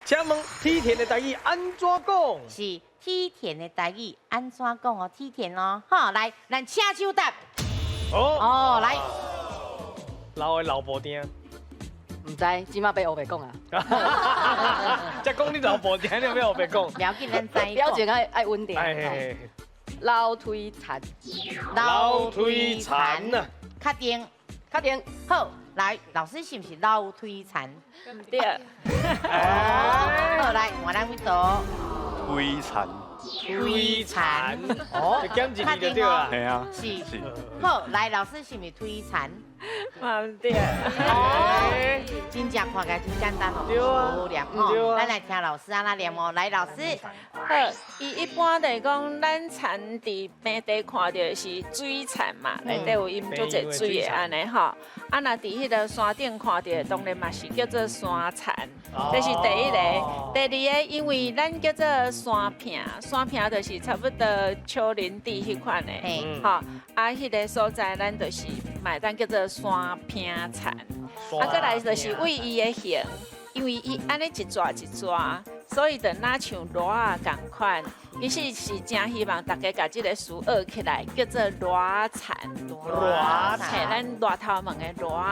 請問梯田的台語按怎講？是梯田的台語按怎講哦？梯田哦，好，來，咱請手答。哦，哦，來，老的老布丁。毋知，這馬欲烏白講啊。才講你老布丁，你欲烏白講？無要緊，咱知。表情愛愛穩定。哎，樓梯田。樓梯田啊。確定。確定。好，來，老師是毋是樓梯田？對。好，來，換咱位座。推田。推田。哦，就減一字就對啦。係啊。是。好，來，老師是毋是推田？嘛毋對。哦，真正看起來真簡單哦。對啊。無念哦，咱來聽老師按怎念哦。來，老師。好，伊一般來講，咱田佇平地看著的是水田嘛，內底有淹足濟水的按呢吼。啊，若佇彼个山頂看著的，當然嘛是叫做山田。這是第一個。第二个，因為咱叫做山坪，山坪就是差不多丘陵地彼款的，吼。啊，彼个所在咱就是嘛會當叫做山坪田。啊，閣來就是為伊的形，因為伊按呢一逝一逝，所以就若像螺仔仝款。其實是誠希望大家共這个詞學起來，叫做螺田。螺田，咱熱頭毛的螺仔。